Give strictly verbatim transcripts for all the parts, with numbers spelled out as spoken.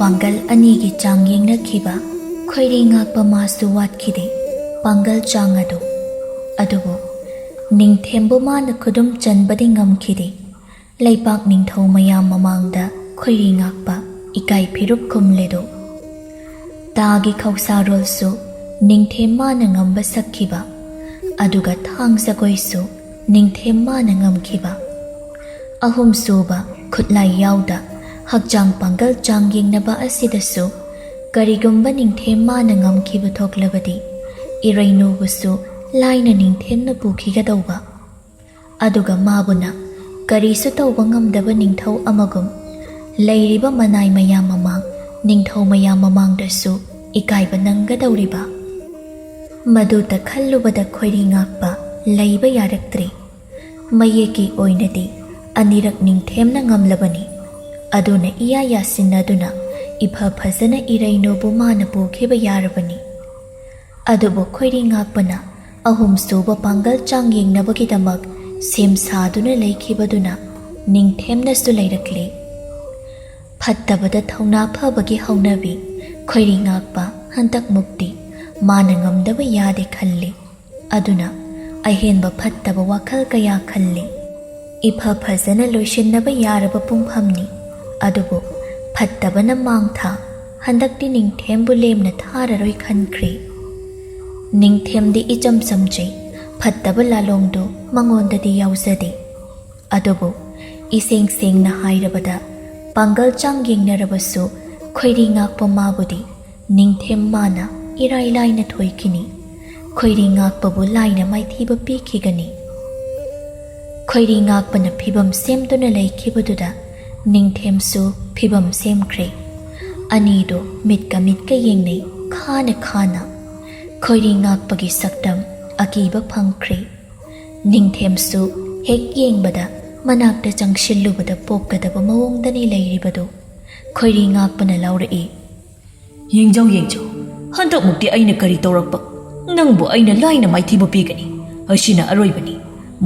ꯄꯥꯡꯒꯜ ꯑꯅꯤꯒꯤ ꯆꯥꯡ ꯌꯦꯡꯅꯈꯤꯕ ꯈꯣꯏꯔꯤ ꯉꯥꯛꯄ ꯃꯥꯁꯨ ꯋꯥꯠꯈꯤꯗꯦ ꯄꯥꯡꯒꯜ ꯆꯥꯡ ꯑꯗꯨ꯫ ꯑꯗꯨꯕꯨ ꯅꯤꯡꯊꯦꯝꯕꯨ ꯃꯥꯅ ꯈꯨꯗꯨꯝ ꯆꯟꯕꯗꯤ ꯉꯝꯈꯤꯗꯦ꯫ ꯂꯩꯄꯥꯛ ꯅꯤꯡꯊꯧ ꯃꯌꯥꯝ ꯃꯃꯥꯡꯗ ꯈꯣꯏꯔꯤ ꯉꯥꯛꯄ ꯏꯀꯥꯏ ꯐꯤꯔꯨꯞ ꯈꯨꯝꯂꯦꯗꯣ꯫ ꯇꯥꯒꯤ ꯈꯧꯁꯥꯔꯣꯜꯁꯨ ꯅꯤꯡꯊꯦꯝ ꯃꯥꯅ ꯉꯝꯕ ꯁꯛꯈꯤꯕ, ꯑꯗꯨꯒ ꯊꯥꯡ ꯖꯒꯣꯏꯁꯨ ꯅꯤꯡꯊꯦꯝ ꯃꯥꯅ ꯉꯝꯈꯤꯕ꯫ ꯑꯍꯨꯝꯁꯨꯕ ꯈꯨꯠꯂꯥꯏ ꯌꯥꯎꯗ ꯍꯛꯆꯥꯡ ꯄꯥꯡꯒꯜ ꯆꯥꯡ ꯌꯦꯡꯅꯕ ꯑꯁꯤꯗꯁꯨ ꯀꯔꯤꯒꯨꯝꯕ ꯅꯤꯡꯊꯦꯝ ꯃꯥꯅ ꯉꯝꯈꯤꯕ ꯊꯣꯛꯂꯕꯗꯤ ꯏꯔꯩꯅꯨꯕꯨꯁꯨ ꯂꯥꯏꯅ ꯅꯤꯡꯊꯦꯝꯅ ꯄꯨꯈꯤꯒꯗꯧꯕ꯫ ꯑꯗꯨꯒ ꯃꯥꯕꯨꯅ ꯀꯔꯤꯁꯨ ꯇꯧꯕ ꯉꯝꯗꯕ ꯅꯤꯡꯊꯧ ꯑꯃꯒꯨꯝ ꯂꯩꯔꯤꯕ ꯃꯅꯥꯏ ꯃꯌꯥꯝ ꯃꯃꯥꯡ, ꯅꯤꯡꯊꯧ ꯃꯌꯥꯝ ꯃꯃꯥꯡꯗꯁꯨ ꯏꯀꯥꯏꯕ ꯅꯪꯒꯗꯧꯔꯤꯕ꯫ ꯃꯗꯨꯇ ꯈꯜꯂꯨꯕꯗ ꯈꯣꯏꯔꯤ ꯉꯥꯛꯄ ꯂꯩꯕ ꯌꯥꯔꯛꯇ꯭ꯔꯦ꯫ ꯃꯌꯦꯛꯀꯤ ꯑꯣꯏꯅꯗꯤ ꯑꯅꯤꯔꯛ ꯅꯤꯡꯊꯦꯝꯅ ꯉꯝꯂꯕꯅꯤ꯫ ꯑꯗꯨꯅ ꯏꯌꯥ ꯌꯥꯁꯤꯟꯅꯗꯨꯅ ꯏꯐ ꯐꯖꯅ ꯏꯔꯩꯅꯨꯕꯨ ꯃꯥꯅ ꯄꯨꯈꯤꯕ ꯌꯥꯔꯕꯅꯤ꯫ ꯑꯗꯨꯕꯨ ꯈꯣꯏꯔꯤ ꯉꯥꯛꯄꯅ ꯑꯍꯨꯝꯁꯨꯕ ꯄꯥꯡꯒꯜ ꯆꯥꯡ ꯌꯦꯡꯅꯕꯒꯤꯗꯃꯛ ꯁꯦꯝ ꯁꯥꯗꯨꯅ ꯂꯩꯈꯤꯕꯗꯨꯅ ꯅꯤꯡꯊꯦꯝꯅꯁꯨ ꯂꯩꯔꯛꯂꯤ꯫ ꯐꯠꯇꯕꯗ ꯊꯧꯅꯥ ꯐꯕꯒꯤ ꯍꯧꯅꯕꯤ ꯈꯣꯏꯔꯤ ꯉꯥꯛꯄ ꯍꯟꯗꯛꯃꯨꯛꯇꯤ ꯃꯥꯅ ꯉꯝꯗꯕ ꯌꯥꯗꯦ ꯈꯜꯂꯤ꯫ ꯑꯗꯨꯅ ꯑꯍꯦꯟꯕ ꯐꯠꯇꯕ ꯋꯥꯈꯜ ꯀꯌꯥ ꯈꯜꯂꯤ꯫ ꯏꯐ ꯐꯖꯅ ꯂꯣꯏꯁꯤꯟꯅꯕ ꯌꯥꯔꯕ ꯄꯨꯡꯐꯝꯅꯤ꯫ ꯑꯗꯨꯕꯨ ꯐꯠꯇꯕꯅ ꯃꯥꯡ ꯊꯥ ꯍꯟꯗꯛꯇꯤ ꯅꯤꯡꯊꯦꯝꯕꯨ ꯂꯦꯝꯅ ꯊꯥꯔꯔꯣꯏ ꯈꯟꯈ꯭ꯔꯦ꯫ ꯅꯤꯡꯊꯦꯝꯗꯤ ꯏꯆꯝ ꯆꯝꯖꯩ, ꯐꯠꯇꯕ ꯂꯥꯂꯣꯡꯗꯨ ꯃꯉꯣꯟꯗꯗꯤ ꯌꯥꯎꯖꯗꯦ꯫ ꯑꯗꯨꯕꯨ ꯏꯁꯦꯡ ꯁꯦꯡꯅ ꯍꯥꯏꯔꯕꯗ ꯄꯥꯡꯒꯜ ꯆꯥꯡ ꯌꯦꯡꯅꯔꯕꯁꯨ ꯈꯣꯏꯔꯤ ꯉꯥꯛꯄ ꯃꯥꯕꯨꯗꯤ ꯅꯤꯡꯊꯦꯝ ꯃꯥꯅ ꯏꯔꯥꯏ ꯂꯥꯏꯅ ꯊꯣꯏꯈꯤꯅꯤ꯫ ꯈꯣꯏꯔꯤ ꯉꯥꯛꯄꯕꯨ ꯂꯥꯏꯅ ꯃꯥꯏꯊꯤꯕ ꯄꯤꯈꯤꯒꯅꯤ꯫ ꯈꯣꯏꯔꯤ ꯉꯥꯛꯄꯅ ꯐꯤꯕꯝ ꯁꯦꯝꯗꯨꯅ ꯂꯩꯈꯤꯕꯗꯨꯗ ꯅꯤꯡꯊꯦꯝꯁꯨ ꯐꯤꯕꯝ ꯁꯦꯝꯈ꯭ꯔꯦ꯫ ꯑꯅꯤꯗꯨ ꯃꯤꯠꯀ ꯃꯤꯠꯀ ꯌꯦꯡꯅꯩ, ꯈꯥꯅ ꯈꯥꯅ꯫ ꯈꯣꯏꯔꯤ ꯉꯥꯛꯄꯒꯤ ꯁꯛꯇꯝ ꯑꯀꯤꯕ ꯐꯪꯈ꯭ꯔꯦ꯫ ꯅꯤꯡꯊꯦꯝꯁꯨ ꯍꯦꯛ ꯌꯦꯡꯕꯗ ꯃꯅꯥꯛꯇ ꯆꯪꯁꯤꯜꯂꯨꯕꯗ ꯄꯣꯛꯀꯗꯕ ꯃꯑꯣꯡꯗꯅꯤ ꯂꯩꯔꯤꯕꯗꯨ꯫ ꯈꯣꯏꯔꯤ ꯉꯥꯛꯄꯅ ꯂꯥꯎꯔꯛꯏ, "ꯌꯦꯡꯖꯧ, ꯌꯦꯡꯖꯧ, ꯍꯟꯗꯛꯃꯨꯛꯇꯤ ꯑꯩꯅ ꯀꯔꯤ ꯇꯧꯔꯛꯄ? ꯅꯪꯕꯨ ꯑꯩꯅ ꯂꯥꯏꯅ ꯃꯥꯏꯊꯤꯕ ꯄꯤꯒꯅꯤ꯫ ꯑꯁꯤꯅ ꯑꯔꯣꯏꯕꯅꯤ꯫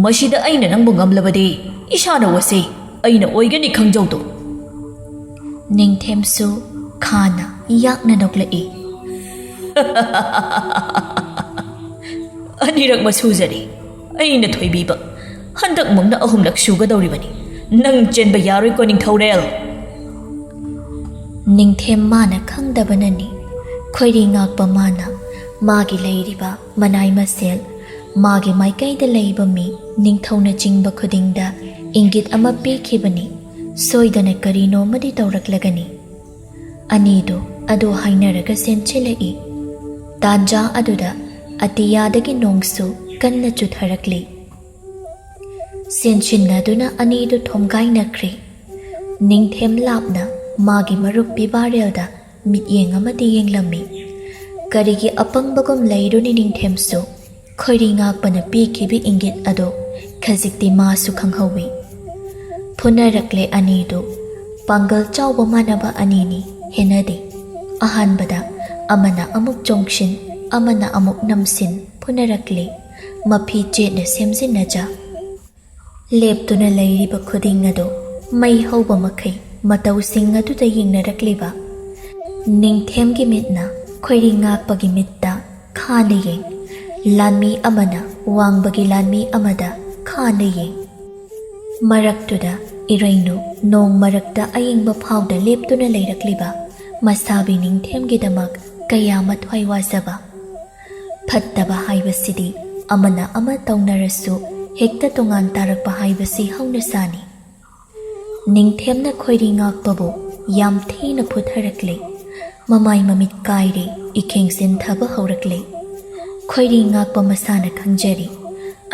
ꯃꯁꯤꯗ ꯑꯩꯅ ꯅꯪꯕꯨ ꯉꯝꯂꯕꯗꯤ ꯏꯁꯥꯅ ꯋꯥꯁꯦ ꯑꯩꯅ ꯑꯣꯏꯒꯅꯤ ꯈꯪꯖꯧꯗꯣ"꯫ ꯅꯤꯡꯊꯦꯝꯁꯨ ꯈꯥꯅ ꯌꯥꯛꯅ ꯅꯣꯛꯂꯛꯏ꯫ "ꯑꯅꯤꯔꯛ ꯃꯁꯨꯖꯔꯤ ꯑꯩꯅ ꯊꯣꯏꯕꯤꯕ꯫ ꯍꯟꯗꯛꯃꯨꯛꯅ ꯑꯍꯨꯝꯂꯛ ꯁꯨꯒꯗꯧꯔꯤꯕꯅꯤ꯫ ꯅꯪ ꯆꯦꯟꯕ ꯌꯥꯔꯣꯏꯀꯣ, ꯅꯤꯡꯊꯧꯔꯦꯜ!" ꯅꯤꯡꯊꯦꯝ ꯃꯥꯅ ꯈꯪꯗꯕꯅꯅꯤ꯫ ꯈꯣꯏꯔꯤ ꯉꯥꯛꯄ ꯃꯥꯅ ꯃꯥꯒꯤ ꯂꯩꯔꯤꯕ ꯃꯅꯥꯏ ꯃꯁꯦꯜ, ꯃꯥꯒꯤ ꯃꯥꯏꯀꯩꯗ ꯂꯩꯕ ꯃꯤ, ꯅꯤꯡꯊꯧꯅꯆꯤꯡꯕ ꯈꯨꯗꯤꯡꯗ ꯏꯪꯒꯤꯠ ꯑꯃ ꯄꯤꯈꯤꯕꯅꯤ꯫ ꯁꯣꯏꯗꯅ ꯀꯔꯤꯅꯣꯃꯗꯤ ꯇꯧꯔꯛꯂꯒꯅꯤ꯫ ꯑꯅꯤꯗꯨ ꯑꯗꯨ ꯍꯥꯏꯅꯔꯒ ꯆꯦꯟꯁꯤꯜꯂꯛꯏ꯫ ꯇꯥꯟꯖꯥ ꯑꯗꯨꯗ ꯑꯇꯤꯌꯥꯗꯒꯤ ꯅꯣꯡꯁꯨ ꯀꯟꯅ ꯆꯨꯊꯔꯛꯂꯤ꯫ ꯆꯦꯟꯁꯤꯟꯅꯗꯨꯅ ꯑꯅꯤꯗꯨ ꯊꯣꯝꯒꯥꯏꯅꯈ꯭ꯔꯦ꯫ ꯅꯤꯡꯊꯦꯝ ꯂꯥꯞꯅ ꯃꯥꯒꯤ ꯃꯔꯨꯞ ꯄꯤꯕꯥꯔꯦꯜꯗ ꯃꯤꯠꯌꯦꯡ ꯑꯃꯗꯤ ꯌꯦꯡꯂꯝꯃꯤ꯫ ꯀꯔꯤꯒꯤ ꯑꯄꯪꯕꯒꯨꯝ ꯂꯩꯔꯨꯅꯤ ꯅꯤꯡꯊꯦꯝꯁꯨ꯫ ꯈꯣꯏꯔꯤ ꯉꯥꯛꯄꯅ ꯄꯤꯈꯤꯕ ꯏꯪꯒꯤꯠ ꯑꯗꯨ ꯈꯖꯤꯛꯇꯤ ꯃꯥꯁꯨ ꯈꯪꯍꯧꯏ꯫ ꯐꯨꯅꯔꯛꯂꯦ ꯑꯅꯤꯗꯨ꯫ ꯄꯥꯡꯒꯜ ꯆꯥꯎꯕ ꯃꯥꯟꯅꯕ ꯑꯅꯤꯅꯤ, ꯍꯦꯟꯅꯗꯦ꯫ ꯑꯍꯥꯟꯕꯗ ꯑꯃꯅ ꯑꯃꯨꯛ ꯆꯣꯡꯁꯤꯟ, ꯑꯃꯅ ꯑꯃꯨꯛ ꯅꯝꯁꯤꯟ ꯐꯨꯅꯔꯛꯂꯦ, ꯃꯐꯤ ꯆꯦꯠꯅ ꯁꯦꯝꯖꯤꯟꯅꯖ꯫ ꯂꯦꯞꯇꯨꯅ ꯂꯩꯔꯤꯕ ꯈꯨꯗꯤꯡ ꯑꯗꯨ ꯃꯩ ꯍꯧꯕ ꯃꯈꯩ ꯃꯇꯧꯁꯤꯡ ꯑꯗꯨꯗ ꯌꯦꯡꯅꯔꯛꯂꯤꯕ꯫ ꯅꯤꯡꯊꯦꯝꯒꯤ ꯃꯤꯠꯅ ꯈꯣꯏꯔꯤ ꯉꯥꯛꯄꯒꯤ ꯃꯤꯠꯇ ꯈꯥꯅ ꯌꯦꯡ, ꯂꯥꯟꯃꯤ ꯑꯃꯅ ꯋꯥꯡꯕꯒꯤ ꯂꯥꯟꯃꯤ ꯑꯃꯗ ꯈꯥꯅ ꯌꯦꯡ꯫ ꯃꯔꯛꯇꯨꯗ ꯏꯔꯩꯅꯨ ꯅꯣꯡ ꯃꯔꯛꯇ ꯑꯌꯤꯡꯕ ꯐꯥꯎꯗ ꯂꯦꯞꯇꯨꯅ ꯂꯩꯔꯛꯂꯤꯕ ꯃꯁꯥꯕꯤ ꯅꯤꯡꯊꯦꯝꯒꯤꯗꯃꯛ ꯀꯌꯥ ꯃꯊ꯭ꯋꯥꯏ ꯋꯥꯖꯕ꯫ ꯐꯠꯇꯕ ꯍꯥꯏꯕꯁꯤꯗꯤ ꯑꯃꯅ ꯑꯃ ꯇꯧꯅꯔꯁꯨ ꯍꯦꯛꯇ ꯇꯣꯉꯥꯟ ꯇꯥꯔꯛꯄ ꯍꯥꯏꯕꯁꯤ ꯍꯧꯅꯁꯥꯅꯤ꯫ ꯅꯤꯡꯊꯦꯝꯅ ꯈꯣꯏꯔꯤ ꯉꯥꯛꯄꯕꯨ ꯌꯥꯝ ꯊꯤꯅ ꯐꯨꯊꯔꯛꯂꯦ꯫ ꯃꯃꯥꯏ ꯃꯃꯤꯠ ꯀꯥꯏꯔꯦ, ꯏꯈꯦꯡ ꯆꯦꯟꯊꯕ ꯍꯧꯔꯛꯂꯦ꯫ ꯈꯣꯏꯔꯤ ꯉꯥꯛꯄ ꯃꯁꯥꯅ ꯈꯪꯖꯔꯤ,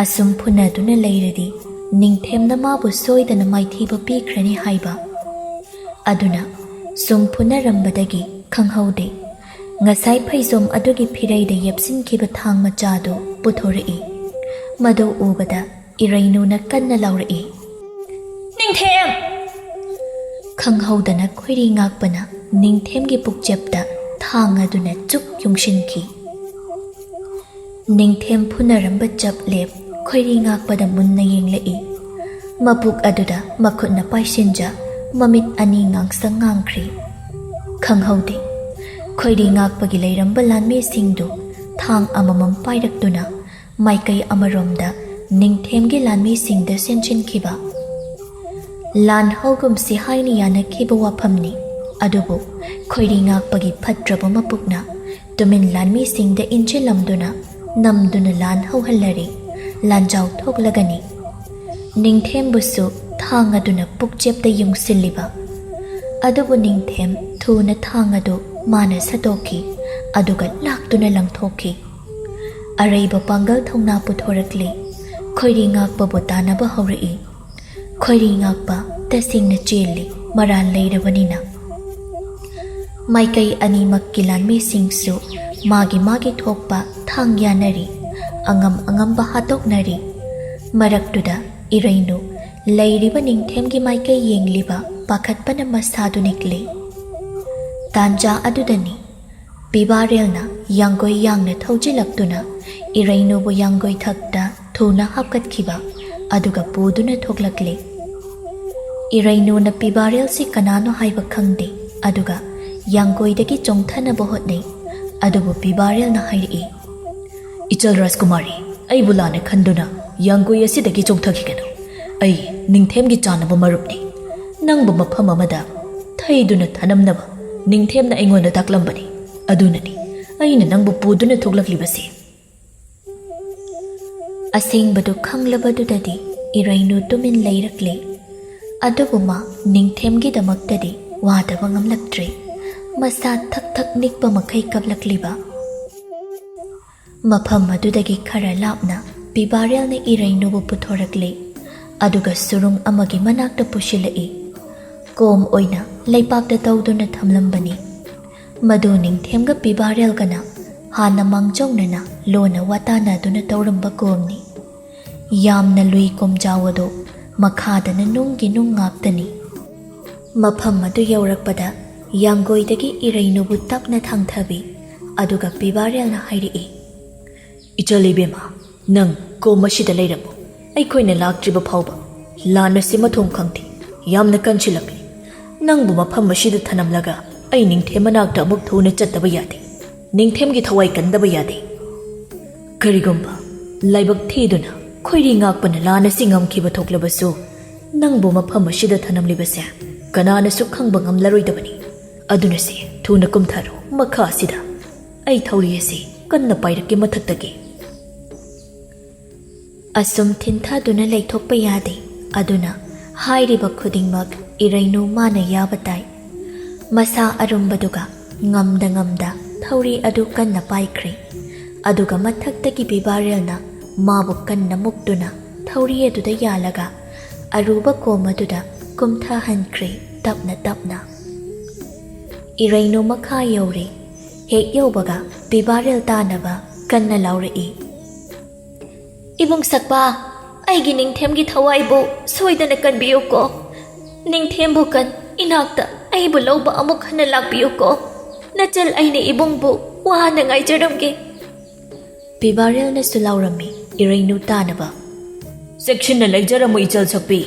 ꯑꯁꯨꯝ ꯐꯨꯅꯗꯨꯅ ꯂꯩꯔꯗꯤ ꯅꯤꯡꯊꯦꯝꯅ ꯃꯥꯕꯨ ꯁꯣꯏꯗꯅ ꯃꯥꯏꯊꯤꯕ ꯄꯤꯈ꯭ꯔꯅꯤ ꯍꯥꯏꯕ꯫ ꯑꯗꯨꯅ ꯁꯨꯝ ꯐꯨꯅꯔꯝꯕꯗꯒꯤ ꯈꯪꯍꯧꯗꯦ, ꯉꯁꯥꯏ ꯐꯩꯖꯣꯝ ꯑꯗꯨꯒꯤ ꯐꯤꯔꯩꯗ ꯌꯦꯞꯁꯤꯟꯈꯤꯕ ꯊꯥꯡ ꯃꯆꯥꯗꯨ ꯄꯨꯊꯣꯔꯛꯏ꯫ ꯃꯗꯨ ꯎꯕꯗ ꯏꯔꯩꯅꯨꯅ ꯀꯟꯅ ꯂꯥꯎꯔꯛꯏ, "ꯅꯤꯡꯊꯦꯝ!" ꯈꯪꯍꯧꯗꯅ ꯈꯣꯏꯔꯤ ꯉꯥꯛꯄꯅ ꯅꯤꯡꯊꯦꯝꯒꯤ ꯄꯨꯛꯆꯦꯞꯇ ꯊꯥꯡ ꯑꯗꯨꯅ ꯆꯨꯞ ꯌꯨꯡꯁꯤꯟꯈꯤ꯫ ꯅꯤꯡꯊꯦꯝ ꯐꯨꯅꯔꯝꯕ ꯆꯞ ꯂꯦꯞ ꯈꯣꯏꯔꯤ ꯉꯥꯛꯄꯗ ꯃꯨꯟꯅ ꯌꯦꯡꯂꯛꯏ꯫ ꯃꯄꯨꯛ ꯑꯗꯨꯗ ꯃꯈꯨꯠꯅ ꯄꯥꯏꯁꯤꯟꯖ, ꯃꯃꯤꯠ ꯑꯅꯤ ꯉꯥꯡꯁꯪ ꯉꯥꯡꯈ꯭ꯔꯦ꯫ ꯈꯪꯍꯧꯗꯦ, ꯈꯣꯏꯔꯤ ꯉꯥꯛꯄꯒꯤ ꯂꯩꯔꯝꯕ ꯂꯥꯟꯃꯤꯁꯤꯡꯗꯨ ꯊꯥꯡ ꯑꯃꯃꯝ ꯄꯥꯏꯔꯛꯇꯨꯅ ꯃꯥꯏꯀꯩ ꯑꯃꯔꯣꯝꯗ ꯅꯤꯡꯊꯦꯝꯒꯤ ꯂꯥꯟꯃꯤꯁꯤꯡꯗ ꯆꯦꯟꯁꯤꯟꯈꯤꯕ꯫ ꯂꯥꯟ ꯍꯧꯒꯨꯝꯁꯤ ꯍꯥꯏꯅ ꯌꯥꯅꯈꯤꯕ ꯋꯥꯐꯝꯅꯤ, ꯑꯗꯨꯕꯨ ꯈꯣꯏꯔꯤ ꯉꯥꯛꯄꯒꯤ ꯐꯠꯇ꯭ꯔꯕ ꯃꯄꯨꯛꯅ ꯇꯨꯃꯤꯟ ꯂꯥꯟꯃꯤꯁꯤꯡꯗ ꯏꯟꯁꯤꯜꯂꯝꯗꯨꯅ ꯅꯝꯗꯨꯅ ꯂꯥꯟ ꯍꯧꯍꯜꯂꯔꯦ꯫ ꯂꯥꯟꯖꯥꯎ ꯊꯣꯛꯂꯒꯅꯤ꯫ ꯅꯤꯡꯊꯦꯝꯕꯨꯁꯨ ꯊꯥꯡ ꯑꯗꯨꯅ ꯄꯨꯛꯆꯦꯞꯇ ꯌꯨꯡꯁꯤꯜꯂꯤꯕ꯫ ꯑꯗꯨꯕꯨ ꯅꯤꯡꯊꯦꯝ ꯊꯨꯅ ꯊꯥꯡ ꯑꯗꯨ ꯃꯥꯅ ꯁꯠꯇꯣꯛꯈꯤ, ꯑꯗꯨꯒ ꯂꯥꯛꯇꯨꯅ ꯂꯪꯊꯣꯛꯈꯤ꯫ ꯑꯔꯩꯕ ꯄꯥꯡꯒꯜ ꯊꯧꯅꯥ ꯄꯨꯊꯣꯔꯛꯂꯤ꯫ ꯈꯣꯏꯔꯤ ꯉꯥꯛꯄꯕꯨ ꯇꯥꯟꯅꯕ ꯍꯧꯔꯛꯏ꯫ ꯈꯣꯏꯔꯤ ꯉꯥꯛꯄ ꯇꯁꯦꯡꯅ ꯆꯦꯜꯂꯤ, ꯃꯔꯥꯜ ꯂꯩꯔꯕꯅꯤꯅ꯫ ꯃꯥꯏꯀꯩ ꯑꯅꯤꯃꯛꯀꯤ ꯂꯥꯟꯃꯤꯁꯤꯡꯁꯨ ꯃꯥꯒꯤ ꯃꯥꯒꯤ ꯊꯣꯛꯄ ꯊꯥꯡ ꯌꯥꯅꯔꯤ, ꯑꯉꯝ ꯑꯉꯝꯕ ꯍꯥꯠꯇꯣꯛꯅꯔꯤ꯫ ꯃꯔꯛꯇꯨꯗ ꯏꯔꯩꯅꯨ ꯂꯩꯔꯤꯕ ꯅꯤꯡꯊꯦꯝꯒꯤ ꯃꯥꯏꯀꯩ ꯌꯦꯡꯂꯤꯕ ꯄꯥꯈꯠꯄꯅ ꯃꯁꯥꯗꯨ ꯅꯤꯛꯂꯤ꯫ ꯇꯥꯟꯖꯥ ꯑꯗꯨꯗꯅꯤ ꯄꯤꯕꯥꯔꯦꯜꯅ ꯌꯥꯡꯒꯣꯏ ꯌꯥꯡꯅ ꯊꯧꯖꯤꯜꯂꯛꯇꯨꯅ ꯏꯔꯩꯅꯨꯕꯨ ꯌꯥꯡꯒꯣꯏ ꯊꯛꯇ ꯊꯨꯅ ꯍꯥꯞꯀꯠꯈꯤꯕ, ꯑꯗꯨꯒ ꯄꯨꯗꯨꯅ ꯊꯣꯛꯂꯛꯂꯤ꯫ ꯏꯔꯩꯅꯨꯅ ꯄꯤꯕꯥꯔꯦꯜꯁꯤ ꯀꯅꯥꯅꯣ ꯍꯥꯏꯕ ꯈꯪꯗꯦ, ꯑꯗꯨꯒ ꯌꯥꯡꯒꯣꯏꯗꯒꯤ ꯆꯣꯡꯊꯅꯕ ꯍꯣꯠꯅꯩ, ꯑꯗꯨꯕꯨ ꯄꯤꯕꯥꯔꯦꯜꯅ ꯍꯥꯏꯔꯛꯏ, "ꯏꯆꯜ ꯔꯥꯖꯀꯨꯃꯥꯔꯤ, ꯑꯩꯕꯨ ꯂꯥꯟꯅ ꯈꯟꯗꯨꯅ ꯌꯥꯡꯒꯣꯏ ꯑꯁꯤꯗꯒꯤ ꯆꯣꯡꯊꯈꯤꯒꯅꯨ꯫ ꯑꯩ ꯅꯤꯡꯊꯦꯝꯒꯤ ꯆꯥꯅꯕ ꯃꯔꯨꯞꯅꯤ꯫ ꯅꯪꯕꯨ ꯃꯐꯝ ꯑꯃꯗ ꯊꯩꯗꯨꯅ ꯊꯅꯝꯅꯕ ꯅꯤꯡꯊꯦꯝꯅ ꯑꯩꯉꯣꯟꯗ ꯇꯥꯛꯂꯝꯕꯅꯤ꯫ ꯑꯗꯨꯅꯅꯤ ꯑꯩꯅ ꯅꯪꯕꯨ ꯄꯨꯗꯨꯅ ꯊꯣꯛꯂꯛꯂꯤꯕꯁꯤ꯫" ꯑꯁꯦꯡꯕꯗꯨ ꯈꯪꯂꯕꯗꯨꯗꯗꯤ ꯏꯔꯩꯅꯨ ꯇꯨꯃꯤꯟ ꯂꯩꯔꯛꯂꯦ꯫ ꯑꯗꯨꯕꯨ ꯃꯥ ꯅꯤꯡꯊꯦꯝꯒꯤꯗꯃꯛꯇꯗꯤ ꯋꯥꯗꯕ ꯉꯝꯂꯛꯇ꯭ꯔꯦ꯫ ꯃꯁꯥ ꯊꯛ ꯊꯛ ꯅꯤꯛꯄ ꯃꯈꯩ ꯀꯞꯂꯛꯂꯤꯕ꯫ ꯃꯐꯝ ꯑꯗꯨꯗꯒꯤ ꯈꯔ ꯂꯥꯞꯅ ꯄꯤꯕꯥꯔꯦꯜꯅ ꯏꯔꯩꯅꯨꯕꯨ ꯄꯨꯊꯣꯔꯛꯂꯦ, ꯑꯗꯨꯒ ꯁꯨꯔꯨꯡ ꯑꯃꯒꯤ ꯃꯅꯥꯛꯇ ꯄꯨꯁꯤꯜꯂꯛꯏ꯫ ꯀꯣꯝ ꯑꯣꯏꯅ ꯂꯩꯄꯥꯛꯇ ꯇꯧꯗꯨꯅ ꯊꯝꯂꯝꯕꯅꯤ꯫ ꯃꯗꯨ ꯅꯤꯡꯊꯦꯝꯒ ꯄꯤꯕꯥꯔꯦꯜꯒꯅ ꯍꯥꯟꯅ ꯃꯥꯡꯖꯧꯅꯅ ꯂꯣꯟꯅ ꯋꯥꯇꯥꯅꯗꯨꯅ ꯇꯧꯔꯝꯕ ꯀꯣꯝꯅꯤ꯫ ꯌꯥꯝꯅ ꯂꯨꯏ ꯀꯣꯝꯖꯥꯎ ꯑꯗꯨ ꯃꯈꯥꯗꯅ ꯅꯨꯡꯒꯤ ꯅꯨꯡ ꯉꯥꯛꯇꯅꯤ꯫ ꯃꯐꯝ ꯑꯗꯨ ꯌꯧꯔꯛꯄꯗ ꯌꯥꯡꯒꯣꯏꯗꯒꯤ ꯏꯔꯩꯅꯨꯕꯨ ꯇꯞꯅ ꯊꯥꯡꯊꯕꯤ, ꯑꯗꯨꯒ ꯄꯤꯕꯥꯔꯦꯜꯅ ꯍꯥꯏꯔꯛꯏ, "ꯏꯆꯜ ꯏꯕꯦꯝꯃ, ꯅꯪ ꯀꯣꯝ ꯑꯁꯤꯗ ꯂꯩꯔꯝꯃꯨ꯫ ꯑꯩꯈꯣꯏꯅ ꯂꯥꯛꯇ꯭ꯔꯤꯕ ꯐꯥꯎꯕ ꯂꯥꯟ ꯑꯁꯤ ꯃꯊꯣꯡ ꯈꯪꯗꯦ꯫ ꯌꯥꯝꯅ ꯀꯟꯁꯤꯜꯂꯛꯂꯤ꯫ ꯅꯪꯕꯨ ꯃꯐꯝ ꯑꯁꯤꯗ ꯊꯅꯝꯂꯒ ꯑꯩ ꯅꯤꯡꯊꯦꯝ ꯃꯅꯥꯛꯇ ꯑꯃꯨꯛ ꯊꯨꯅ ꯆꯠꯇꯕ ꯌꯥꯗꯦ꯫ ꯅꯤꯡꯊꯦꯝꯒꯤ ꯊꯋꯥꯏ ꯀꯟꯗꯕ ꯌꯥꯗꯦ꯫ ꯀꯔꯤꯒꯨꯝꯕ ꯂꯥꯏꯕꯛ ꯊꯤꯗꯨꯅ ꯈꯣꯏꯔꯤ ꯉꯥꯛꯄꯅ ꯂꯥꯟ ꯑꯁꯤ ꯉꯝꯈꯤꯕ ꯊꯣꯛꯂꯕꯁꯨ, ꯅꯪꯕꯨ ꯃꯐꯝ ꯑꯁꯤꯗ ꯊꯅꯝꯂꯤꯕꯁꯦ ꯀꯅꯥꯅꯁꯨ ꯈꯪꯕ ꯉꯝꯂꯔꯣꯏꯗꯕꯅꯤ꯫ ꯑꯗꯨꯅꯁꯦ, ꯊꯨꯅ ꯀꯨꯝꯊꯔꯣ ꯃꯈꯥ ꯑꯁꯤꯗ꯫ ꯑꯩ ꯊꯧꯔꯤ ꯑꯁꯤ ꯀꯟꯅ ꯄꯥꯏꯔꯛꯀꯦ ꯃꯊꯛꯇꯒꯤ꯫ ꯑꯁꯨꯝ ꯊꯤꯟꯊꯗꯨꯅ ꯂꯩꯊꯣꯛꯄ ꯌꯥꯗꯦ꯫ ꯑꯗꯨꯅ ꯍꯥꯏꯔꯤꯕ ꯈꯨꯗꯤꯡꯃꯛ ꯏꯔꯩꯅꯨ ꯃꯥꯅ ꯌꯥꯕ ꯇꯥꯏ꯫ ꯃꯁꯥ ꯑꯔꯨꯝꯕꯗꯨꯒ ꯉꯝꯗ ꯉꯝꯗ ꯊꯧꯔꯤ ꯑꯗꯨ ꯀꯟꯅ ꯄꯥꯏꯈ꯭ꯔꯦ꯫ ꯑꯗꯨꯒ ꯃꯊꯛꯇꯒꯤ ꯕꯤꯕꯥꯔꯦꯜꯅ ꯃꯥꯕꯨ ꯀꯟꯅ ꯃꯨꯛꯇꯨꯅ ꯊꯧꯔꯤ ꯑꯗꯨꯗ ꯌꯥꯜꯂꯒ ꯑꯔꯨꯕ ꯀꯣꯝ ꯑꯗꯨꯗ ꯀꯨꯝꯊꯍꯟꯈ꯭ꯔꯦ ꯇꯞꯅ ꯇꯞꯅ꯫ ꯏꯔꯩꯅꯨ ꯃꯈꯥ ꯌꯧꯔꯦ꯫ ꯍꯦꯛ ꯌꯧꯕꯒ ꯕꯤꯕꯥꯔꯦꯜ ꯇꯥꯅꯕ ꯀꯟꯅ ꯂꯥꯎꯔꯛꯏ꯫ "ꯏꯕꯨꯡ ꯁꯛꯄꯥ, ꯑꯩꯒꯤ ꯅꯤꯡꯊꯦꯝꯒꯤ ꯊꯋꯥꯏꯕꯨ ꯁꯣꯏꯗꯅ ꯀꯟꯕꯤꯌꯨꯀꯣ꯫ ꯅꯤꯡꯊꯦꯝꯕꯨ ꯀꯟ, ꯏꯅꯥꯛꯇ ꯑꯩꯕꯨ ꯂꯧꯕ ꯑꯃꯨꯛ ꯍꯟꯅ ꯂꯥꯛꯄꯤꯌꯨꯀꯣ꯫ ꯅꯆꯜ ꯑꯩꯅ ꯏꯕꯨꯡꯕꯨ ꯋꯥꯅ ꯉꯥꯏꯖꯔꯝꯒꯦ꯫" ꯕꯤꯕꯥꯔꯦꯜꯅꯁꯨ ꯂꯥꯎꯔꯝꯃꯤ ꯏꯔꯩꯅꯨ ꯇꯥꯅꯕ꯫ "ꯆꯦꯛꯁꯤꯟꯅ ꯂꯩꯖꯔꯝꯃꯨ ꯏꯆꯜ ꯁꯛꯄꯤ꯫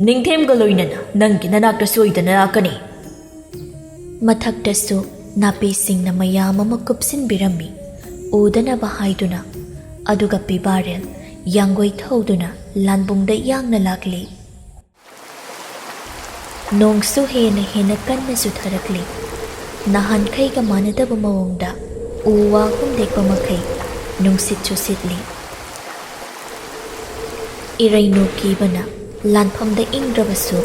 ꯅꯤꯡꯊꯦꯝꯒ ꯂꯣꯏꯅꯅ ꯅꯪꯒꯤ ꯅꯅꯥꯛꯇ ꯁꯣꯏꯗꯅ ꯂꯥꯛꯀꯅꯤ꯫" ꯃꯊꯛꯇꯁꯨ ꯅꯥꯄꯤꯁꯤꯡꯅ ꯃꯌꯥꯝ ꯑꯃ ꯀꯨꯞꯁꯤꯟꯕꯤꯔꯝꯃꯤ, ꯎꯗꯅꯕ ꯍꯥꯏꯗꯨꯅ꯫ ꯑꯗꯨꯒ ꯕꯤꯕꯥꯔꯦꯜ ꯌꯥꯡꯒꯣꯏ ꯊꯧꯗꯨꯅ ꯂꯥꯟꯕꯨꯡꯗ ꯌꯥꯡꯅ ꯂꯥꯛꯂꯤ꯫ ꯅꯣꯡꯁꯨ ꯍꯦꯟꯅ ꯍꯦꯟꯅ ꯀꯟꯅ ꯆꯨꯊꯔꯛꯂꯤ꯫ ꯅꯍꯥꯟꯈꯩꯒ ꯃꯥꯟꯅꯗꯕ ꯃꯑꯣꯡꯗ ꯎ ꯋꯥ ꯍꯨꯝꯗꯦꯛꯄ ꯃꯈꯩ ꯅꯨꯡꯁꯤꯠꯁꯨ ꯁꯤꯠꯂꯤ꯫ ꯏꯔꯩꯅꯨ ꯀꯤꯕꯅ ꯂꯥꯟꯐꯝꯗ ꯏꯪꯗ꯭ꯔꯕꯁꯨ,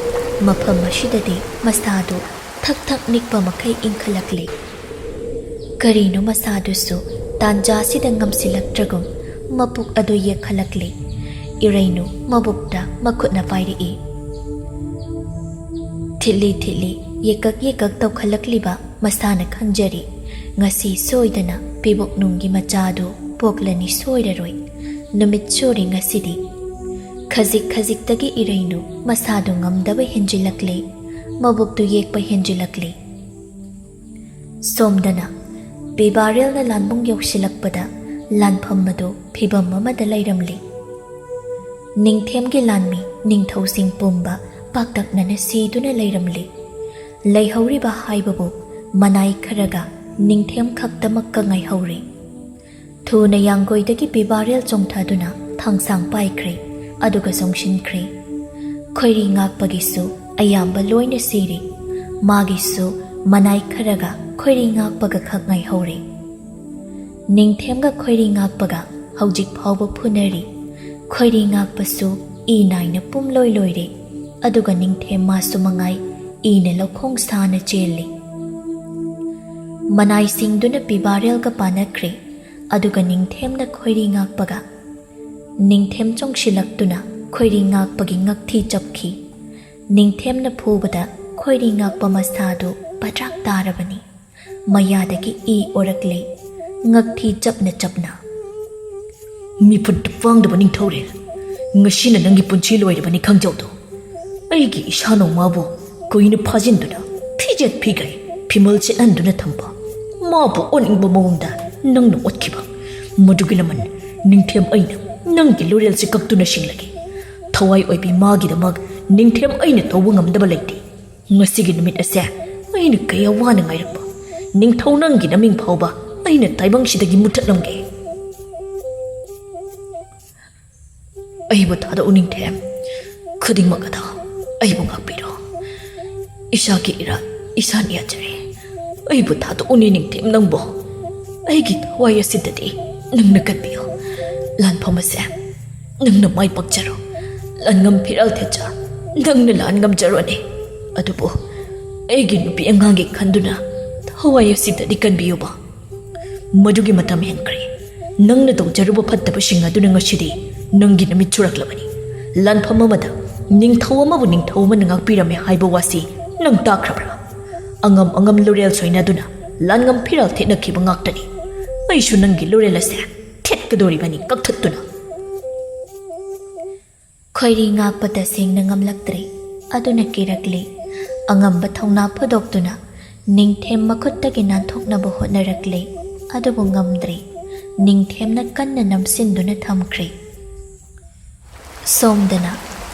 ꯃꯐꯝ ꯑꯁꯤꯗꯗꯤ ꯃꯁꯥꯗꯨ ꯊꯛ ꯊꯛ ꯅꯤꯛꯄ ꯃꯈꯩ ꯏꯪꯈꯠꯂꯛꯂꯤ꯫ ꯀꯔꯤꯅꯣ ꯃꯁꯥꯗꯨꯁꯨ ꯇꯥꯟꯖꯥꯁꯤꯗ ꯉꯝꯁꯤꯜꯂꯛꯇ꯭ꯔꯒꯨꯝ ꯃꯕꯨꯛ ꯑꯗꯨ ꯌꯦꯛꯈꯠꯂꯛꯂꯤ꯫ ꯏꯔꯩꯅꯨ ꯃꯕꯨꯛꯇ ꯃꯈꯨꯠꯅ ꯄꯥꯏꯔꯛꯏ꯫ ꯊꯤꯠꯂꯤ ꯊꯤꯠꯂꯤ ꯌꯦꯛꯀꯛ ꯌꯦꯛꯀꯛ ꯇꯧꯈꯠꯂꯛꯂꯤꯕ ꯃꯁꯥꯅ ꯈꯪꯖꯔꯤ꯫ ꯉꯁꯤ ꯁꯣꯏꯗꯅ ꯄꯤꯕꯨꯛꯅꯨꯡꯒꯤ ꯃꯆꯥꯗꯨ ꯄꯣꯛꯂꯅꯤ ꯁꯣꯏꯔꯔꯣꯏ꯫ ꯅꯨꯃꯤꯠ ꯁꯨꯔꯤ ꯉꯁꯤꯗꯤ꯫ ꯈꯖꯤꯛ ꯈꯖꯤꯛꯇꯒꯤ ꯏꯔꯩꯅꯨ ꯃꯁꯥꯗꯨ ꯉꯝꯗꯕ ꯍꯦꯟꯖꯤꯜꯂꯛꯂꯦ꯫ ꯃꯕꯨꯛꯇꯨ ꯌꯦꯛꯄ ꯍꯦꯟꯖꯤꯜꯂꯛꯂꯦ꯫ ꯁꯣꯝꯗꯅ ꯕꯤꯕꯥꯔꯦꯜꯅ ꯂꯥꯟꯕꯨꯡ ꯌꯧꯁꯤꯜꯂꯛꯄꯗ ꯂꯥꯟꯐꯝ ꯑꯗꯨ ꯐꯤꯚꯝ ꯑꯃꯗ ꯂꯩꯔꯝꯂꯤ꯫ ꯅꯤꯡꯊꯦꯝꯒꯤ ꯂꯥꯟꯃꯤ ꯅꯤꯡꯊꯧꯁꯤꯡ ꯄꯨꯝꯕ ꯄꯥꯛꯇꯛꯅꯅ ꯁꯤꯗꯨꯅ ꯂꯩꯔꯝꯂꯤ꯫ ꯂꯩꯍꯧꯔꯤꯕ ꯍꯥꯏꯕꯕꯨ ꯃꯅꯥꯏ ꯈꯔꯒ ꯅꯤꯡꯊꯦꯝ ꯈꯛꯇꯃꯛꯀ ꯉꯥꯏꯍꯧꯔꯦ꯫ ꯊꯨꯅ ꯌꯥꯡꯒꯣꯏꯗꯒꯤ ꯄꯤꯕꯥꯔꯦꯜ ꯆꯣꯡꯊꯗꯨꯅ ꯊꯥꯡꯁꯥꯡ ꯄꯥꯏꯈ꯭ꯔꯦ, ꯑꯗꯨꯒ ꯆꯣꯡꯁꯤꯟꯈ꯭ꯔꯦ꯫ ꯈꯣꯏꯔꯤ ꯉꯥꯛꯄꯒꯤꯁꯨ ꯑꯌꯥꯝꯕ ꯂꯣꯏꯅ ꯁꯤꯔꯦ꯫ ꯃꯥꯒꯤꯁꯨ ꯃꯅꯥꯏ ꯈꯔꯒ ꯈꯣꯏꯔꯤ ꯉꯥꯛꯄꯒ ꯈꯛ ꯉꯥꯏꯍꯧꯔꯦ꯫ ꯅꯤꯡꯊꯦꯝꯒ ꯈꯣꯏꯔꯤ ꯉꯥꯛꯄꯒ ꯍꯧꯖꯤꯛ ꯐꯥꯎꯕ ꯐꯨꯅꯔꯤ꯫ ꯈꯣꯏꯔꯤ ꯉꯥꯛꯄꯁꯨ ꯏ ꯅꯥꯏꯅ ꯄꯨꯝꯂꯣꯏ ꯂꯣꯏꯔꯦ, ꯑꯗꯨꯒ ꯅꯤꯡꯊꯦꯝ ꯃꯥꯁꯨ ꯃꯉꯥꯏ ꯏꯅ ꯂꯧꯈꯣꯡ ꯁꯥꯅ ꯆꯦꯜꯂꯤ꯫ ꯃꯅꯥꯏꯁꯤꯡꯗꯨꯅ ꯄꯤꯕꯥꯔꯦꯜꯒ ꯄꯥꯅꯈ꯭ꯔꯦ, ꯑꯗꯨꯒ ꯅꯤꯡꯊꯦꯝꯅ ꯈꯣꯏꯔꯤ ꯉꯥꯛꯄꯒ꯫ ꯅꯤꯡꯊꯦꯝ ꯆꯣꯡꯁꯤꯜꯂꯛꯇꯨꯅ ꯈꯣꯏꯔꯤ ꯉꯥꯛꯄꯒꯤ ꯉꯛꯊꯤ ꯆꯞꯈꯤ꯫ ꯅꯤꯡꯊꯦꯝꯅ ꯐꯨꯕꯗ ꯈꯣꯏꯔꯤ ꯉꯥꯛꯄ ꯃꯁꯥꯗꯨ ꯄꯗ꯭ꯔꯥꯛ ꯇꯥꯔꯕꯅꯤ꯫ ꯃꯌꯥꯗꯒꯤ ꯏ ꯑꯣꯔꯛꯂꯦ꯫ ꯉꯛꯊꯤ ꯆꯞꯅ ꯆꯞꯅ, "ꯃꯤꯐꯨꯠ ꯄꯥꯡꯗꯕ ꯅꯤꯡꯊꯧꯔꯦꯜ, ꯉꯁꯤꯅ ꯅꯪꯒꯤ ꯄꯨꯟꯁꯤ ꯂꯣꯏꯔꯕꯅꯤ ꯈꯪꯖꯧꯗꯣ꯫ ꯑꯩꯒꯤ ꯏꯁꯥꯅꯧ ꯃꯥꯕꯨ ꯀꯨꯏꯅ ꯐꯥꯖꯤꯟꯗꯨꯅ ꯐꯤꯖꯦꯠ ꯐꯤꯒꯥꯏ ꯐꯤꯃꯜ ꯁꯦꯠꯍꯟꯗꯨꯅ ꯊꯝꯕ, ꯃꯥꯕꯨ ꯑꯣꯠꯅꯤꯡꯕ ꯃꯑꯣꯡꯗ ꯅꯪꯅ ꯑꯣꯠꯈꯤꯕ, ꯃꯗꯨꯒꯤ ꯂꯃꯟ ꯅꯤꯡꯊꯦꯝ ꯑꯩꯅ ꯅꯪꯒꯤ ꯂꯣꯔꯦꯜꯁꯤ ꯀꯛꯇꯨꯅ ꯁꯤꯡꯂꯒꯦ꯫ ꯊꯋꯥꯏ ꯑꯣꯏꯕꯤ ꯃꯥꯒꯤꯗꯃꯛ ꯅꯤꯡꯊꯦꯝ ꯑꯩꯅ ꯇꯧꯕ ꯉꯝꯗꯕ ꯂꯩꯇꯦ꯫ ꯉꯁꯤꯒꯤ ꯅꯨꯃꯤꯠ ꯑꯁꯦ ꯑꯩꯅ ꯀꯌꯥ ꯋꯥꯅ ꯉꯥꯏꯔꯛꯄ, ꯅꯤꯡꯊꯧ ꯅꯪꯒꯤ ꯅꯃꯤꯡ ꯐꯥꯎꯕ ꯑꯩꯅ ꯇꯥꯏꯕꯪꯁꯤꯗꯒꯤ ꯃꯨꯠꯊꯠꯂꯝꯒꯦ꯫ ꯑꯩꯕꯨ ꯊꯥꯗꯣꯛꯎ ꯅꯤꯡꯊꯦꯝ, ꯈꯨꯗꯤꯡꯃꯛ ꯑꯗꯣ ꯑꯩꯕꯨ ꯉꯥꯛꯄꯤꯔꯣ꯫ ꯏꯁꯥꯒꯤ ꯏꯔꯥꯠ ꯏꯁꯥꯅ ꯌꯥꯖꯔꯦ꯫ ꯑꯩꯕꯨ ꯊꯥꯗꯣꯛꯎꯅꯦ ꯅꯤꯡꯊꯦꯝ ꯅꯪꯕꯨ꯫ ꯑꯩꯒꯤ ꯊꯋꯥꯏ ꯑꯁꯤꯗꯗꯤ ꯅꯪꯅ ꯀꯟꯕꯤꯌꯨ꯫ ꯂꯥꯟꯐꯝ ꯑꯁꯦ ꯅꯪꯅ ꯃꯥꯏ ꯄꯥꯛꯆꯔꯣ꯫ ꯂꯥꯟꯉꯝ ꯐꯤꯔꯥꯜ ꯊꯦꯠꯆ ꯅꯪꯅ ꯂꯥꯟ ꯉꯝꯖꯔꯣꯅꯦ꯫ ꯑꯗꯨꯕꯨ ꯑꯩꯒꯤ ꯅꯨꯄꯤ ꯑꯉꯥꯡꯒꯤ ꯈꯟꯗꯨꯅ ꯊꯋꯥꯏ ꯑꯁꯤꯗꯗꯤ ꯀꯟꯕꯤꯌꯨꯕ꯫ ꯃꯗꯨꯒꯤ ꯃꯇꯝ ꯍꯦꯟꯈ꯭ꯔꯦ꯫ ꯅꯪꯅ ꯇꯧꯖꯔꯨꯕ ꯐꯠꯇꯕꯁꯤꯡ ꯑꯗꯨꯅ ꯉꯁꯤꯗꯤ ꯅꯪꯒꯤ ꯅꯨꯃꯤꯠ ꯁꯨꯔꯛꯂꯕꯅꯤ꯫ ꯂꯥꯟꯐꯝ ꯑꯃꯗ ꯅꯤꯡꯊꯧ ꯑꯃꯕꯨ ꯅꯤꯡꯊꯧ ꯑꯃꯅ ꯉꯥꯛꯄꯤꯔꯝꯃꯤ ꯍꯥꯏꯕ ꯋꯥꯁꯤ ꯅꯪ ꯇꯥꯈ꯭ꯔꯕ꯭ꯔꯥ? ꯑꯉꯝ ꯑꯉꯝ ꯂꯣꯔꯦꯜ ꯁꯣꯏꯅꯗꯨꯅ ꯂꯥꯟꯉꯝ ꯐꯤꯔꯥꯜ ꯊꯦꯠꯅꯈꯤꯕ ꯉꯥꯛꯇꯅꯤ꯫ ꯑꯩꯁꯨ ꯅꯪꯒꯤ ꯂꯣꯔꯦꯜ ꯑꯁꯦ ꯊꯦꯠꯀꯗꯧꯔꯤꯕꯅꯤ ꯀꯛꯊꯠꯇꯨꯅ꯫ ꯈꯣꯏꯔꯤ ꯉꯥꯛꯄ ꯇꯁꯦꯡꯅ ꯉꯝꯂꯛꯇ꯭ꯔꯦ꯫ ꯑꯗꯨꯅ ꯀꯤꯔꯛꯂꯦ꯫ ꯑꯉꯝꯕ ꯊꯧꯅꯥ ꯐꯨꯗꯣꯛꯇꯨꯅ ꯅꯤꯡꯊꯦꯝ ꯃꯈꯨꯠꯇꯒꯤ ꯅꯥꯟꯊꯣꯛꯅꯕ ꯍꯣꯠꯅꯔꯛꯂꯦ꯫ ꯑꯗꯨꯕꯨ ꯉꯝꯗ꯭ꯔꯦ꯫ ꯅꯤꯡꯊꯦꯝꯅ ꯀꯟꯅ ꯅꯝꯁꯤꯟꯗꯨꯅ ꯊꯝꯈ꯭ꯔꯦ꯫ ꯁꯣꯝꯗꯅ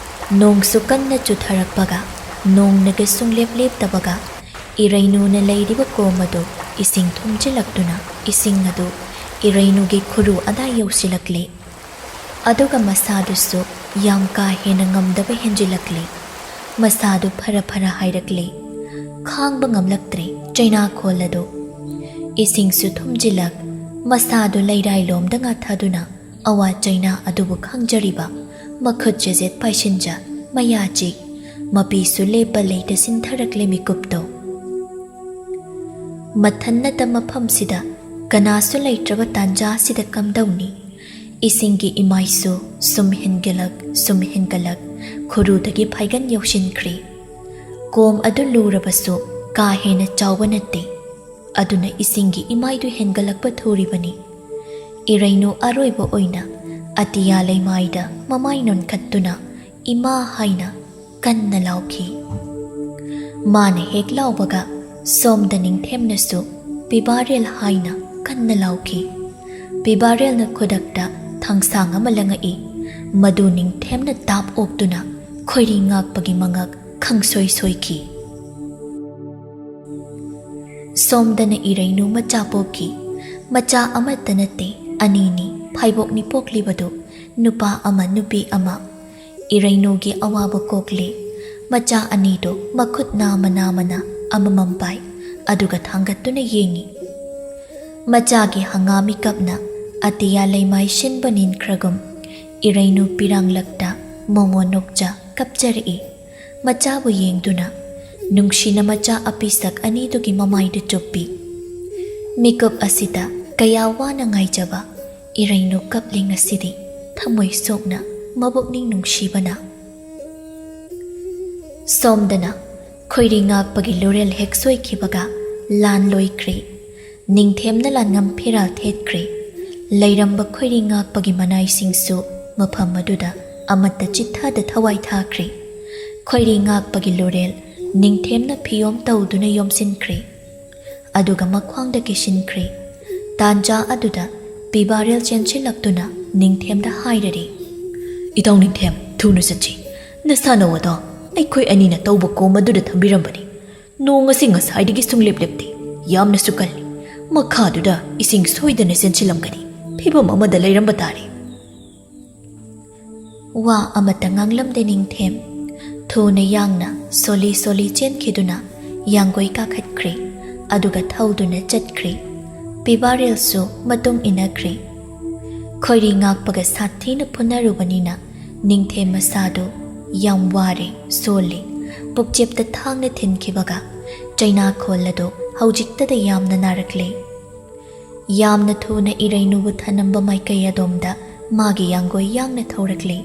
ꯅꯣꯡꯁꯨ ꯀꯟꯅ ꯆꯨꯊꯔꯛꯄꯒ ꯅꯣꯡꯅꯒ ꯁꯨꯡꯂꯦꯞ ꯂꯦꯞꯇꯕꯒ ꯏꯔꯩꯅꯨꯅ ꯂꯩꯔꯤꯕ ꯀꯣꯝ ꯑꯗꯨ ꯏꯁꯤꯡ ꯊꯨꯝꯖꯤꯜꯂꯛꯇꯨꯅ ꯏꯁꯤꯡ ꯑꯗꯨ ꯏꯔꯩꯅꯨꯒꯤ ꯈꯨꯔꯨ ꯑꯗꯥꯏ ꯌꯧꯁꯤꯜꯂꯛꯂꯦ꯫ ꯑꯗꯨꯒ ꯃꯁꯥꯗꯨꯁꯨ ꯌꯥꯝ ꯀꯥ ꯍꯦꯟꯅ ꯉꯝꯗꯕ ꯍꯦꯟꯖꯤꯜꯂꯛꯂꯦ꯫ ꯃꯁꯥꯗꯨ ꯐꯔ ꯐꯔ ꯍꯥꯏꯔꯛꯂꯦ꯫ ꯈꯥꯡꯕ ꯉꯝꯂꯛꯇ꯭ꯔꯦ ꯆꯩꯅꯥꯈꯣꯜ ꯑꯗꯨ꯫ ꯏꯁꯤꯡꯁꯨ ꯊꯨꯝꯖꯤꯜꯂꯛ, ꯃꯁꯥꯗꯨ ꯂꯩꯔꯥꯏꯂꯣꯝꯗ ꯉꯥꯊꯗꯨꯅ ꯑꯋꯥ ꯆꯩꯅꯥ ꯑꯗꯨꯕꯨ ꯈꯪꯖꯔꯤꯕ ꯃꯈꯨꯠ ꯆꯦꯖꯦꯠ ꯄꯥꯏꯁꯤꯟꯖ, ꯃꯌꯥ ꯆꯤꯛ, ꯃꯄꯤꯁꯨ ꯂꯦꯞꯄ ꯂꯩꯇ ꯁꯤꯟꯊꯔꯛꯂꯦ ꯃꯤꯀꯨꯞꯇꯣ꯫ ꯃꯊꯟꯅꯇ ꯃꯐꯝꯁꯤꯗ ꯀꯅꯥꯁꯨ ꯂꯩꯇ꯭ꯔꯕ ꯇꯥꯟꯖꯥꯁꯤꯗ ꯀꯝꯗꯧꯅꯤ? ꯏꯁꯤꯡꯒꯤ ꯏꯃꯥꯏꯁꯨ ꯁꯨꯝ ꯍꯦꯟꯒꯠꯂꯛ, ꯁꯨꯝ ꯍꯦꯟꯒꯠꯂꯛ, ꯈꯨꯔꯨꯗꯒꯤ ꯐꯥꯏꯒꯟ ꯌꯧꯁꯤꯟꯈ꯭ꯔꯦ꯫ ꯀꯣꯝ ꯑꯗꯨ ꯂꯨꯔꯕꯁꯨ ꯀꯥ ꯍꯦꯟꯅ ꯆꯥꯎꯕ ꯅꯠꯇꯦ꯫ ꯑꯗꯨꯅ ꯏꯁꯤꯡꯒꯤ ꯏꯃꯥꯏꯗꯨ ꯍꯦꯟꯒꯠꯂꯛꯄ ꯊꯨꯔꯤꯕꯅꯤ꯫ ꯏꯔꯩꯅꯨ ꯑꯔꯣꯏꯕ ꯑꯣꯏꯅ ꯑꯇꯤꯌꯥ ꯂꯩꯃꯥꯏꯗ ꯃꯃꯥꯏ ꯅꯣꯟꯈꯠꯇꯨꯅ "ꯏꯃꯥ" ꯍꯥꯏꯅ ꯀꯟꯅ ꯂꯥꯎꯈꯤ꯫ ꯃꯥꯅ ꯍꯦꯛ ꯂꯥꯎꯕꯒ ꯁꯣꯝꯗ ꯅꯤꯡꯊꯦꯝꯅꯁꯨ "ꯄꯤꯕꯥꯔꯦꯜ" ꯍꯥꯏꯅ ꯀꯟꯅ ꯂꯥꯎꯈꯤ꯫ ꯄꯤꯕꯥꯔꯦꯜꯅ ꯈꯨꯗꯛꯇ ꯊꯥꯡꯁꯥꯡ ꯑꯃ ꯂꯪꯉꯛꯏ꯫ ꯃꯗꯨ ꯅꯤꯡꯊꯦꯝꯅ ꯇꯥꯞ ꯑꯣꯛꯇꯨꯅ ꯈꯣꯏꯔꯤ ꯉꯥꯛꯄꯒꯤ ꯃꯉꯛ ꯈꯪꯁꯣꯏ ꯁꯣꯏꯈꯤ꯫ ꯁꯣꯝꯗꯅ ꯏꯔꯩꯅꯨ ꯃꯆꯥ ꯄꯣꯛꯈꯤ꯫ ꯃꯆꯥ ꯑꯃꯠꯇ ꯅꯠꯇꯦ, ꯑꯅꯤꯅꯤ ꯐꯥꯏꯕꯣꯛꯅꯤ ꯄꯣꯛꯂꯤꯕꯗꯨ, ꯅꯨꯄꯥ ꯑꯃ ꯅꯨꯄꯤ ꯑꯃ꯫ ꯏꯔꯩꯅꯨꯒꯤ ꯑꯋꯥꯕ ꯀꯣꯛꯂꯦ꯫ ꯃꯆꯥ ꯑꯅꯤꯗꯨ ꯃꯈꯨꯠ ꯅꯥꯝꯃ ꯅꯥꯝꯃꯅ ꯑꯃꯃꯝ ꯄꯥꯏ, ꯑꯗꯨꯒ ꯊꯥꯡꯒꯠꯇꯨꯅ ꯌꯦꯡꯏ꯫ ꯃꯆꯥꯒꯤ ꯍꯪꯒꯥ ꯃꯤꯀꯞꯅ ꯑꯇꯤꯌꯥ ꯂꯩꯃꯥꯏ ꯁꯤꯟꯕ ꯅꯤꯟꯈ꯭ꯔꯒꯨꯝ ꯏꯔꯩꯅꯨ ꯄꯤꯔꯥꯡꯂꯛꯇ ꯃꯣꯃꯣ ꯅꯣꯛꯆ ꯀꯞꯆꯔꯛꯏ꯫ ꯃꯆꯥꯕꯨ ꯌꯦꯡꯗꯨꯅ ꯅꯨꯡꯁꯤꯅ ꯃꯆꯥ ꯑꯄꯤꯁꯛ ꯑꯅꯤꯗꯨꯒꯤ ꯃꯃꯥꯏꯗ ꯆꯨꯞꯄꯤ꯫ ꯃꯤꯀꯨꯞ ꯑꯁꯤꯗ ꯀꯌꯥ ꯋꯥꯅ ꯉꯥꯏꯖꯕ ꯏꯔꯩꯅꯨ ꯀꯞꯂꯤ ꯉꯁꯤꯗꯤ ꯊꯃꯣꯏ ꯁꯣꯛꯅ, ꯃꯕꯨꯛꯅꯤꯡ ꯅꯨꯡꯁꯤꯕꯅ꯫ ꯁꯣꯝꯗꯅ ꯈꯣꯏꯔꯤ ꯉꯥꯛꯄꯒꯤ ꯂꯨꯔꯦꯜ ꯍꯦꯛ ꯁꯣꯏꯈꯤꯕꯒ ꯂꯥꯟ ꯂꯣꯏꯈ꯭ꯔꯦ꯫ ꯅꯤꯡꯊꯦꯝꯅ ꯂꯥꯟꯉꯝ ꯐꯤꯔꯥꯜ ꯊꯦꯠꯈ꯭ꯔꯦ꯫ ꯂꯩꯔꯝꯕ ꯈꯣꯏꯔꯤ ꯉꯥꯛꯄꯒꯤ ꯃꯅꯥꯏꯁꯤꯡꯁꯨ ꯃꯐꯝ ꯑꯗꯨꯗ ꯑꯃꯠꯇ ꯆꯤꯠꯊꯗ ꯊꯋꯥꯏ ꯊꯥꯈ꯭ꯔꯦ꯫ ꯈꯣꯏꯔꯤ ꯉꯥꯛꯄꯒꯤ ꯂꯨꯔꯦꯜ ꯅꯤꯡꯊꯦꯝꯅ ꯐꯤꯌꯣꯝ ꯇꯧꯗꯨꯅ ꯌꯣꯝꯁꯤꯟꯈ꯭ꯔꯦ꯫ ꯑꯗꯨꯒ ꯃꯈ꯭ꯋꯥꯡꯗ ꯀꯤꯁꯤꯟꯈ꯭ꯔꯦ꯫ ꯇꯥꯟꯖꯥ ꯑꯗꯨꯗ ꯄꯤꯕꯥꯔꯦꯜ ꯆꯦꯟꯁꯤꯜꯂꯛꯇꯨꯅ ꯅꯤꯡꯊꯦꯝꯗ ꯍꯥꯏꯔꯔꯦ, "ꯏꯇꯥꯎ ꯅꯤꯡꯊꯦꯝ, ꯊꯨꯅ ꯆꯠꯁꯤ꯫ ꯅꯁꯥꯅꯧ ꯑꯗꯣ ꯑꯩꯈꯣꯏ ꯑꯅꯤꯅ ꯇꯧꯕ ꯀꯣꯝ ꯑꯗꯨꯗ ꯊꯝꯕꯤꯔꯝꯕꯅꯤ꯫ ꯅꯣꯡ ꯑꯁꯤ ꯉꯁꯥꯏꯗꯒꯤ ꯁꯨꯡꯂꯦꯞ ꯂꯦꯞꯇꯦ꯫ ꯌꯥꯝꯅꯁꯨ ꯀꯜꯂꯤ꯫ ꯃꯈꯥꯗꯨꯗ ꯏꯁꯤꯡ ꯁꯣꯏꯗꯅ ꯆꯦꯟꯁꯤꯜꯂꯝꯒꯅꯤ꯫ ꯐꯤꯕꯝ ꯑꯃꯗ ꯂꯩꯔꯝꯕ ꯇꯥꯔꯦ꯫ ꯋꯥ ꯑꯃꯠꯇ ꯉꯥꯡꯂꯝꯗꯦ ꯅꯤꯡꯊꯦꯝ꯫ ꯊꯨꯅ ꯌꯥꯡꯅ ꯁꯣꯜꯂꯤ ꯁꯣꯜꯂꯤ ꯆꯦꯟꯈꯤꯗꯨꯅ ꯌꯥꯡꯒꯣꯏ ꯀꯥꯈꯠꯈ꯭ꯔꯦ꯫ ꯑꯗꯨꯒ ꯊꯧꯗꯨꯅ ꯆꯠꯈ꯭ꯔꯦ꯫ ꯄꯤꯕꯥꯔꯦꯜꯁꯨ ꯃꯇꯨꯡ ꯏꯟꯅꯈ꯭ꯔꯦ꯫ ꯈꯣꯏꯔꯤ ꯉꯥꯛꯄꯒ ꯁꯥꯊꯤꯅ ꯐꯨꯅꯔꯨꯕꯅꯤꯅ ꯅꯤꯡꯊꯦꯝ ꯃꯁꯥꯗꯨ ꯌꯥꯝ ꯋꯥꯔꯦ, ꯁꯣꯜꯂꯤ꯫ ꯄꯨꯛꯆꯦꯞꯇ ꯊꯥꯡꯅ ꯊꯤꯟꯈꯤꯕꯒ ꯆꯩꯅꯥꯈꯣꯜ ꯑꯗꯨ ꯍꯧꯖꯤꯛꯇꯗ ꯌꯥꯝꯅ ꯅꯥꯔꯛꯂꯦ꯫ ꯌꯥꯝꯅ ꯊꯨꯅ ꯏꯔꯩꯅꯨꯕꯨ ꯊꯅꯝꯕ ꯃꯥꯏꯀꯩ ꯑꯗꯣꯝꯗ ꯃꯥꯒꯤ ꯌꯥꯡꯒꯣꯏ ꯌꯥꯡꯅ ꯊꯧꯔꯛꯂꯦ꯫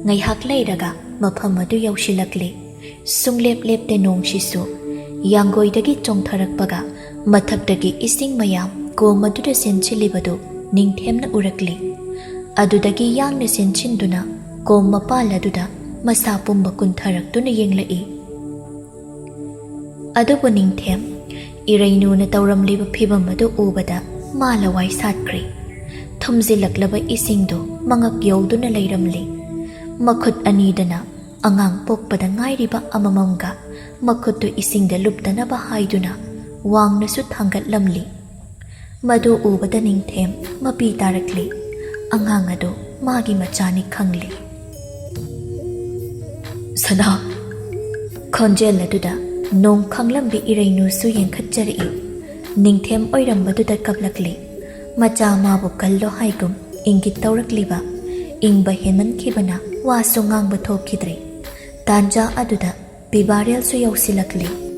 ꯉꯥꯏꯍꯥꯛ ꯂꯩꯔꯒ ꯃꯐꯝ ꯑꯗꯨ ꯌꯧꯁꯤꯜꯂꯛꯂꯦ꯫ ꯁꯨꯡꯂꯦꯞ ꯂꯦꯞꯇꯦ ꯅꯣꯡꯁꯤꯁꯨ꯫ ꯌꯥꯡꯒꯣꯏꯗꯒꯤ ꯆꯣꯡꯊꯔꯛꯄꯒ ꯃꯊꯛꯇꯒꯤ ꯏꯁꯤꯡ ꯃꯌꯥꯝ ꯀꯣꯝ ꯑꯗꯨꯗ ꯆꯦꯟꯁꯤꯜꯂꯤꯕꯗꯨ ꯅꯤꯡꯊꯦꯝꯅ ꯎꯔꯛꯂꯦ꯫ ꯑꯗꯨꯗꯒꯤ ꯌꯥꯡꯅ ꯆꯦꯟꯁꯤꯟꯗꯨꯅ ꯀꯣꯝ ꯃꯄꯥꯜ ꯑꯗꯨꯗ ꯃꯁꯥ ꯄꯨꯝꯕ ꯀꯨꯟꯊꯔꯛꯇꯨꯅ ꯌꯦꯡꯂꯛꯏ꯫ ꯑꯗꯨꯕꯨ ꯅꯤꯡꯊꯦꯝ, ꯏꯔꯩꯅꯨꯅ ꯇꯧꯔꯝꯂꯤꯕ ꯐꯤꯕꯝ ꯑꯗꯨ ꯎꯕꯗ ꯃꯥ ꯂꯋꯥꯏ ꯁꯥꯠꯈ꯭ꯔꯦ꯫ ꯊꯨꯝꯖꯤꯜꯂꯛꯂꯕ ꯏꯁꯤꯡꯗꯨ ꯃꯉꯛ ꯌꯧꯗꯨꯅ ꯂꯩꯔꯝꯂꯦ꯫ ꯃꯈꯨꯠ ꯑꯅꯤꯗꯅ ꯑꯉꯥꯡ ꯄꯣꯛꯄꯗ ꯉꯥꯏꯔꯤꯕ ꯑꯃꯃꯝꯒ ꯃꯈꯨꯠꯇꯨ ꯏꯁꯤꯡꯗ ꯂꯨꯞꯇꯅꯕ ꯍꯥꯏꯗꯨꯅ ꯋꯥꯡꯅꯁꯨ ꯊꯥꯡꯒꯠꯂꯝꯂꯤ꯫ ꯃꯗꯨ ꯎꯕꯗ ꯅꯤꯡꯊꯦꯝ ꯃꯄꯤ ꯇꯥꯔꯛꯂꯤ꯫ ꯑꯉꯥꯡ ꯑꯗꯨ ꯃꯥꯒꯤ ꯃꯆꯥꯅꯤ ꯈꯪꯂꯤ꯫ "ꯁꯅꯥ!" ꯈꯣꯟꯖꯦꯜ ꯑꯗꯨꯗ ꯅꯣꯡ ꯈꯪꯂꯝꯕꯤ ꯏꯔꯩꯅꯨꯁꯨ ꯌꯦꯡꯈꯠꯆꯔꯛꯏ꯫ ꯅꯤꯡꯊꯦꯝ ꯑꯣꯏꯔꯝꯕꯗꯨꯗ ꯀꯞꯂꯛꯂꯤ꯫ ꯃꯆꯥ ꯃꯥꯕꯨ ꯀꯜꯂꯣ ꯍꯥꯏꯒꯨꯝ ꯏꯪꯒꯤꯠ ꯇꯧꯔꯛꯂꯤꯕ, ꯏꯪꯕ ꯍꯦꯟꯃꯟꯈꯤꯕꯅ ꯋꯥꯁꯨ ꯉꯥꯡꯕ ꯊꯣꯛꯈꯤꯗ꯭ꯔꯦ꯫ ꯇꯥꯟꯖꯥ ꯑꯗꯨꯗ ꯄꯤꯕꯥꯔꯦꯜꯁꯨ ꯌꯧꯁꯤꯜꯂꯛꯂꯤ꯫